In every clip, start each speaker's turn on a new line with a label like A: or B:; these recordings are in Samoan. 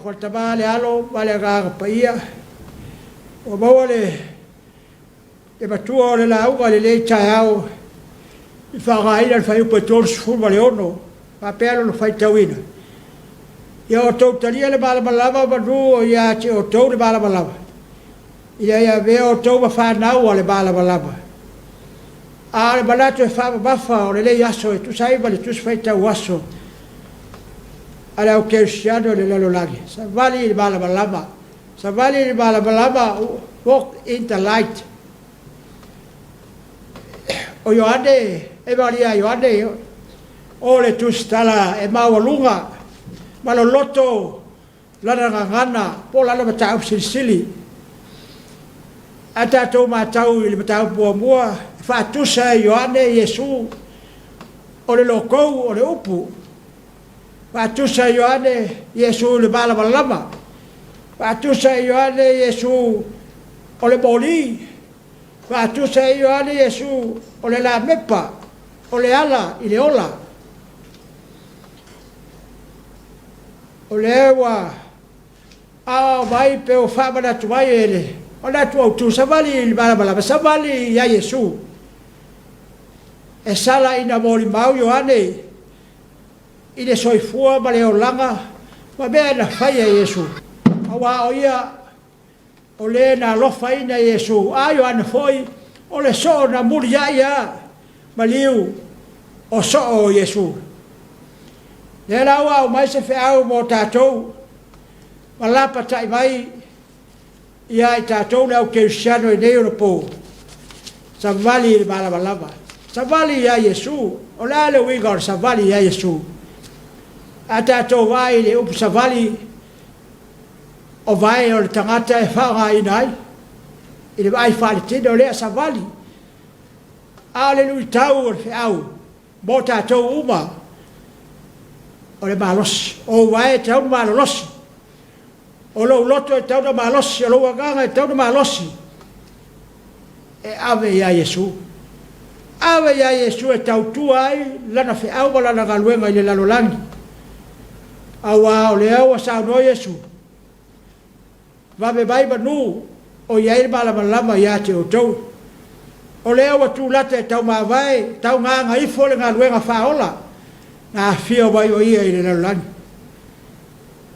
A: Alofa le Tama, le Alo ma le Agaga Paia, ua maua le le matua o le lauga i lenei taeao i faaaogaina le fuaiupu e 36, faapea lona faitauina, Ia outou talia le malamalama manu o ia te outou le malamalama, ina ia avea outou ma fanau a le malamalama. A o le manatu e faamamafa o lenei aso e tusa ai ma le Tusi Faitau Aso a le Au Kerisiano i le lalolagi, Savali i le Malamalama, Savali i le Malamalama, Walk in the Light. O Ioane, Evalia a Ioane, o le tusitala e maualuga ma loloto lana gagana po o lana mataupu silisili. A tatou matau i le mataupu muamua, e faatusa e Ioane Iesu o le lokou o le upu. Faatusa e Ioane Iesu i le malamalama. Faatusa e Ioane Iesu o le moli. Faatusa e Ioane Iesu o le lamepa, o le ala i le ola. O lea ua aoao mai pe ua faamanatu mai e le manatu autu, savali i le malamalama, savali ia Iesu. E sala ina molimau Ioane i le soifua ma le olaga ma mea na faia e Iesu, aua o ia o le na alofaina Iesu, a Ioane foi o le soo na muliai a maliu o soo o Iesu. Lea la ua aumai se feau mo tatou ma lapatai mai ia i tatou le au kerisiano i nei onapo, savali i le malamalama, savali ia Iesu. O le a le uiga o le savali ia Iesu? A tatou vaai i le upu savali, o vae o le tagata e faaaogaina ai i le vaai faaletino lea savali. A o le luitau o le feau mo tatou uma, o le malosi. O ou vae e tatau ona malolosi. O lou loto e tatau ona malosi, o lou agaga e tatau ona malosi, e ave ia Iesu. Ave ia Iesu e tautua ai lana feau ma lana galuega i le lalolagi. Aua o lea ua saunoa Iesu, Vave mai manu o i ai le malamalama ia te outou. O lea ua tulata e taumavae, taugagaifo le galuega faaola na afio mai o ia i le lalolagi.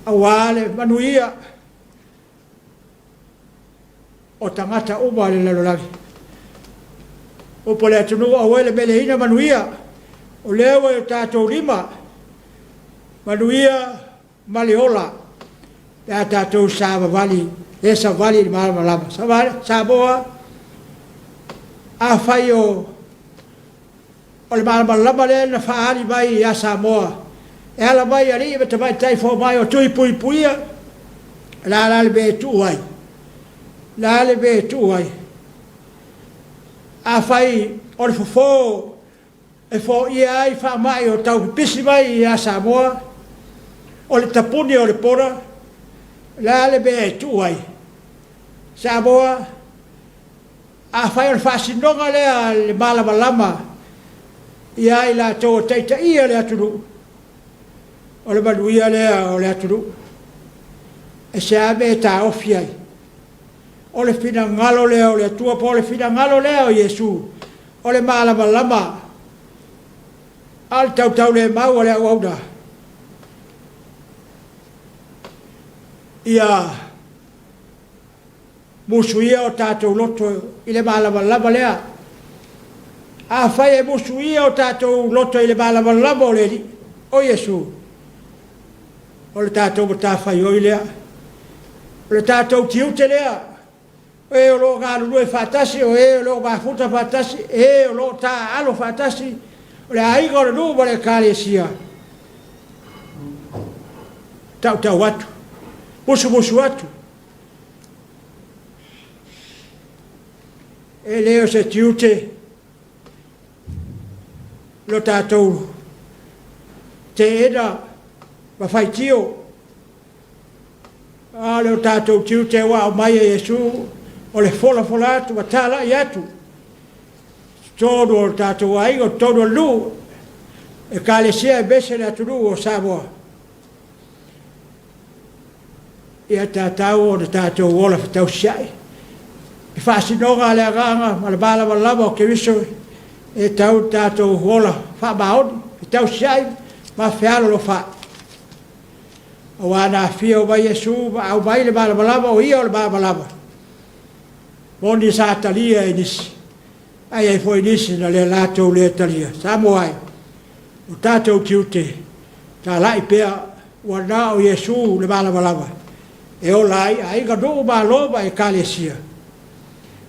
A: Aua le manuia o tagata uma o le lalolagi. Upu a le atunuu, aua le meleina manuia, o lea ua i o tatou lima manuia ma le ola pe a tatou savavali e savali i le malamalama. Samoa, afai o O le malamalama lea na faaali mai ia Samoa e ala mai i alii ma tamaitai fomai o Tui Puipuia, o le a la le mea e tuu ai? O le a le mea e tuu ai? Afai o le fofo e foia ai faamai o tau pipisi mai ia Samoa, o le tapuni o le border, o le a le mea e tuu ai? Samoa, Afai o le faasinoga lea a le malamalama ia i latou o taitaia le atunuu, o le manuia lea o le atunuu. E se a mea e taofi ai? O le finagalo lea o le Atua po o le finagalo lea o Iesu, o le malamalama, a o le tautaulemau a le auauna, ia Musuia o tatou loto i le malamalama lea. Afai e musuia o tatou loto i le malamalama o le Alii, o Iesu, o le tatou matafaioi lea, o le tatou tiute lea, o e o lo o galulue faatasi, o e o lo o mafuta faatasi, e o lo o taaalo faatasi, o le aiga o le nuu ma le Ekalesia, tautau atu, musumusu atu. E le o se tiute lo tatou teena ma faitio, a o le tatou tiute ua aumai e Iesu o le folafola atu ma talai atu i totonu o le tatou aiga, o totonu o le nuu, Ekalesia aemaise le atunuu o Samoa. Ia tatau ona tatou ola fetausiai i faasinoga a le Agaga ma le malamalama o Keriso e tau i le tatou ola faamaoni, fetausiai ma fealolofaai. Aua na afio mai Iesu ma aumai le malamalama, o Ia o le malamalama. Moni sa talia e nisi, ae i ai foi nisi na le latou le talia. Samoa e, o tatou tiute, talai pea ua na o Iesu le malamalama e ola ai aiga, nuu, malo ma Ekalesia.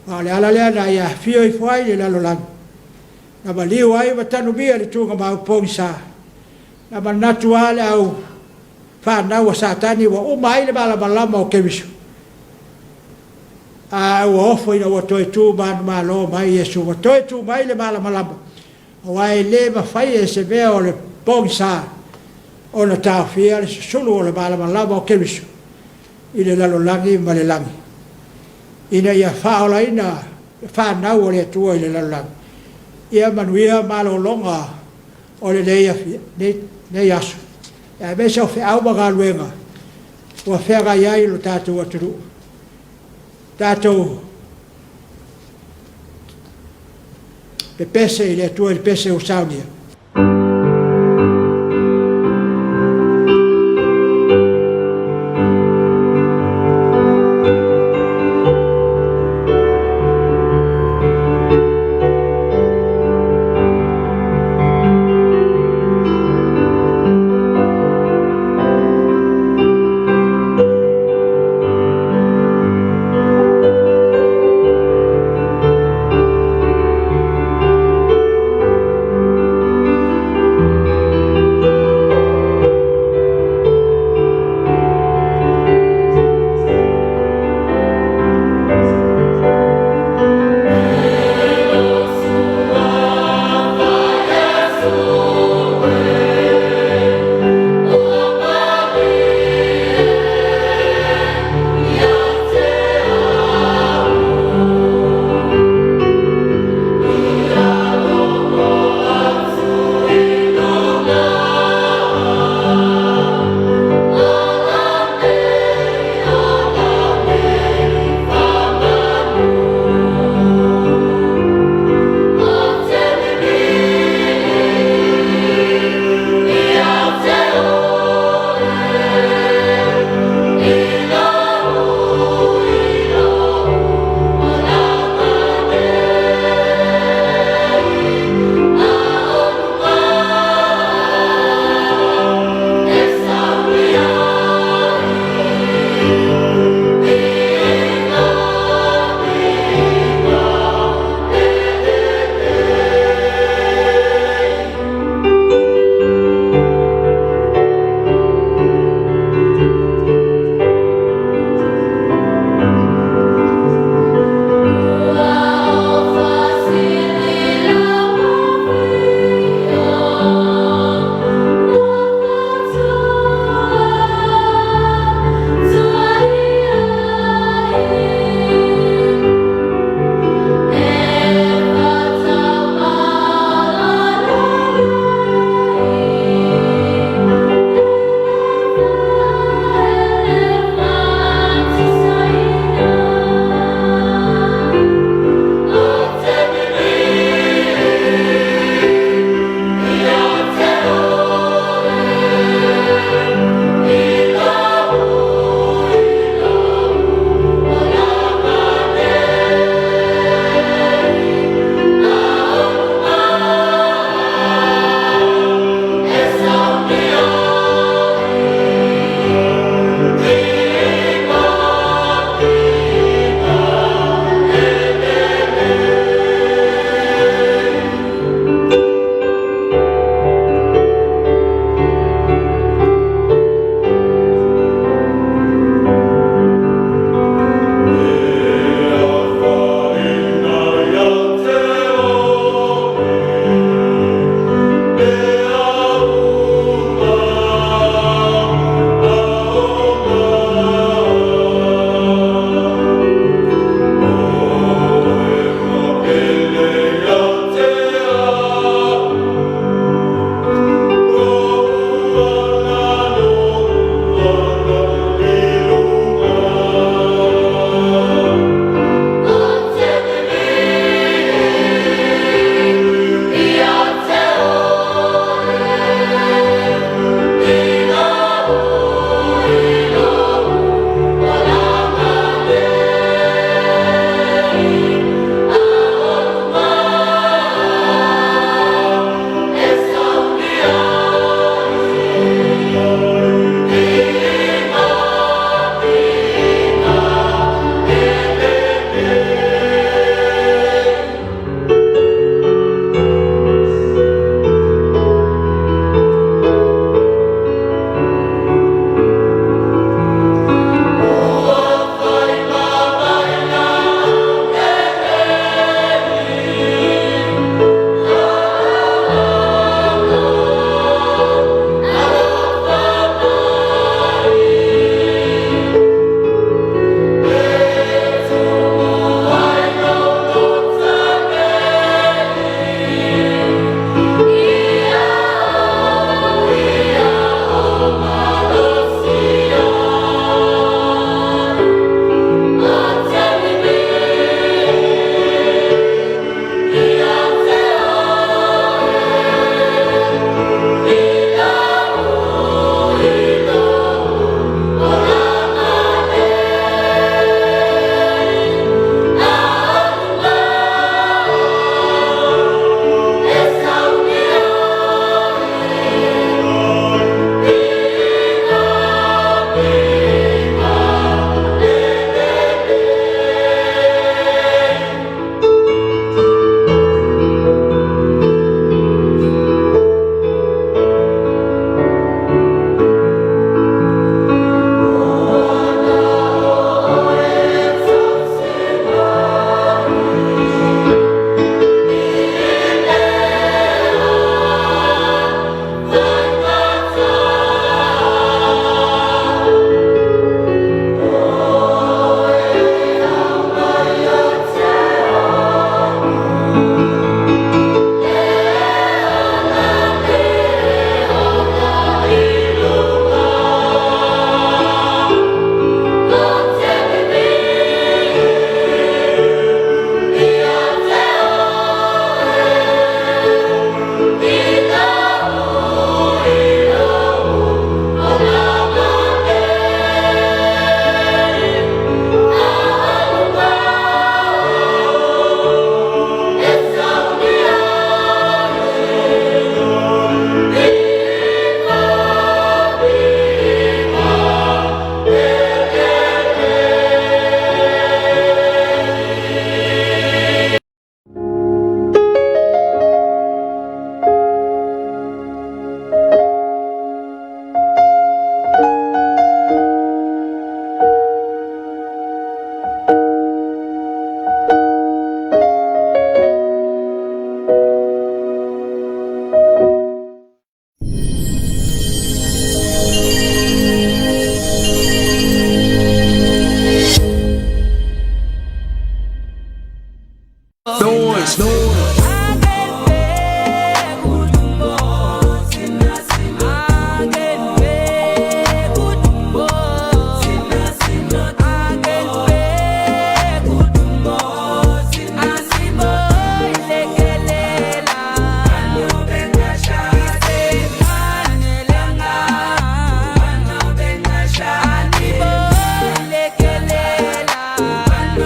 A: Ma o le ala lea na ia afio ifo ai i le lalolagi, na maliu ai ma tanumia i le tuugamau pogisa, na manatu lava le au fanau a Satani ua uma ai le malamalama o Keriso, a ua ofo ina ua toe tu manumalo mai Iesu, ua toe tu mai le malamalama, aua e le mafai e se mea o le pogisa ona taofia le susulu o le malamalama o Keriso i le lalolagi ma le lagi, ina ia faaolaina le fanau a le Atua i le lalolagi. Ia manuia malologa o lenei aso, aemaise o feau ma galuega ua feagai ai lo tatou atunuu. Tatou pepese i le Atua i le pese ua saunia.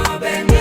B: Amen.